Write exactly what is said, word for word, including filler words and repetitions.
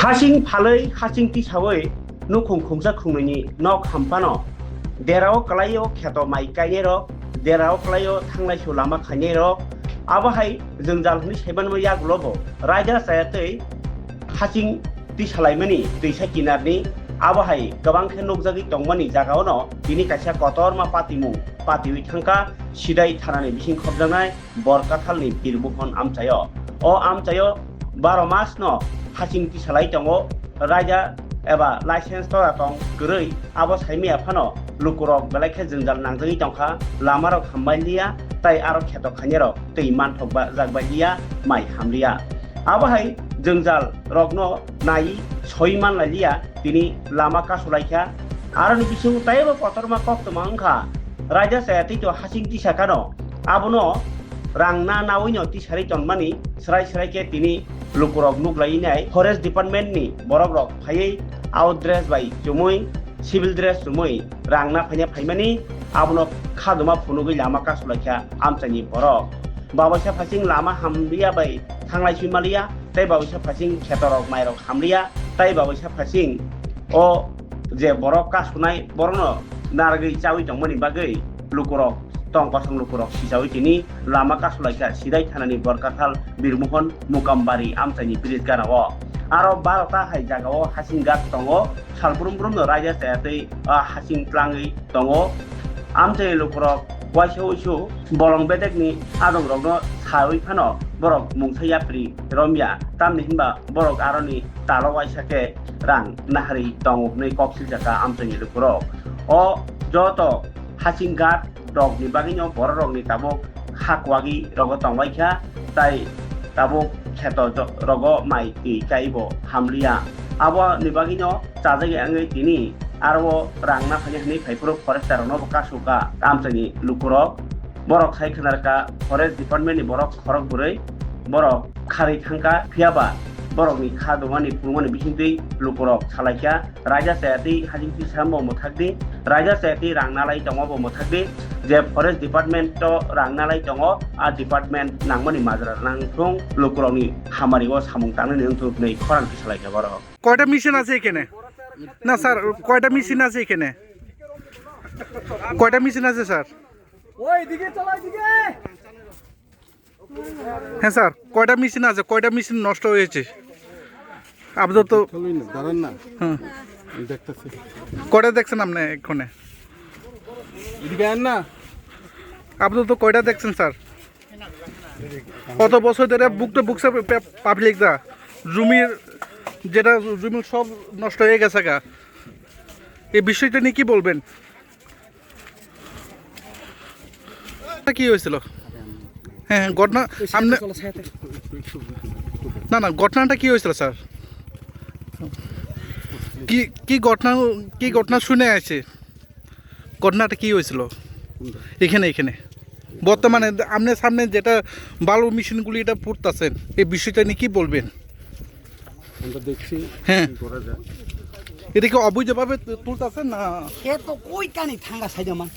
Hasing phalwi, hasing tisawi nukhung khungsa khungnwini nok hamphano derao kwlaio kheto mai kainairok, derao kwlaio thanglaisu lama khainairok, abo hai jwngjal hwnwi saimanma yagulobo raida chaya tei hasing tisalaimani twisa kinarni abo hai kwbang khe nukjagwi tongmani jagaono tini kaisa kotorma patimung patiwi thangkha Sidai thanani bising khopjaknai Borkathalni Birmohon amchaio. O amchaio baro masno hasing tisalai tongo, raida eba license tora tong kwrwi abo saimaya phano lukurok belai khe jwngjal nangjagwi tongkha, lamarok hambai liya tei aro kheto khainarok twi manthok ba jak bai liya, mai hamliya. Abo hai jwngjal rokno nai soi manlai liya, tini lama kasulaikha. Aroni bisingo teibo kotorma koktwma wngkha, raida chaya tei to hasing tisakano abono rang na nawino tisari tonmani srai srai khe tini lukurok nuklainai forest department ni borok rok phaiwi out dress bai chumui civil dress chumui rang na phaina phaimani abono khaduma phunugwi lama kasulaikha amchaini borok. Babaisa phasing lama hamliya bai thanglai sui maliya, tei babaisa phasing khetorok mairok hamliya, tei babaisa phasing o je borok kasunai borokno narwgwi chawi tongmani bagwi lukurok tong kosong lukurok sijawi tini lama kasulaikha Sidai thanani Borkathal Birmohon Mukambari amchaini bridge ganao. Aro barota hai jagao hasing ghat tongo, sal brum brumno raida chaya tei, ah, hasing tlangwi tongo. Amchaini lukurok waisa uisu bolong bedekni adongrokno sawi phano borok mungsa yapri romya, tamni hinba borok aroni talo waisa khe rang naharwi tongo hwnwi kok siljakha amchaini lukurok. O joto hasing ghat rokni bagwino bororokni tabuk ha kwagwi rogo tongbaikha, tai tabuk kheto jo-, rogo mai twi kaibo hamliya. Aboni bagwino chajagwi wngwi tini aro rang naphani hwnwi phaiphuru forester rokno bo kasukha amchaini lukurok. Borok sai khwnarkha forest department ni borok khorok bwrwi borok kharwi thangkha, phiyaba borokni kha dumani phunukmani bisingtwi lukurok salaikha. Raida chaya tei hajing twi sambo mwthakdi, raida chaya tei rang nalai tongo bo mwthakdi, je forest department o rang nalai tongo, a department nangmani majra nangthung, lukurokni hamari o samung tangnani wngthung hwnwi khorang tisalaikha borok. কয়টা মেশিন আছে এখানে? না স্যার, কয়টা মেশিন আছে এখানে? কয়টা মেশিন আছে স্যার? ওই দিকে চলো, ওই দিকে। হ্যাঁ স্যার, কয়টা মেশিন আছে? কয়টা মেশিন নষ্ট হয়েছে? আপাতত তো দাঁড়ান না, দাঁড়ান না। হ্যাঁ। আমি দেখতেছি। কয়টা দেখছেন আপনি এখানে? এদিকে আন না। আপাতত কয়টা দেখছেন স্যার? কত বছর ধরে ভুক্তভোগী পাবলিকরা জমির, যেটা জমির সব নষ্ট হয়ে গেছে গা, এই বিষয়টা নিয়ে কি বলবেন? কি হয়েছিল? হ্যাঁ, হ্যাঁ, ঘটনা, আপনি, না, না, ঘটনাটা কি হয়েছিল স্যার? কি, কি ঘটনা, কি ঘটনা শুনে আছে? ঘটনাটা কি হয়েছিল? এখানে, এখানে। বর্তমানে আপনার সামনে যেটা বালু মেশিনগুলি এটা পড়তেছেন, এই বিষয়টা নিয়ে কি বলবেন? আমরা দেখছি, হ্যাঁ। কি করা যায়। এটা কি অবৈধভাবে তু-, তুলতেছেন না? এ তো কই কানি থাঙ্গা সাইডে মান।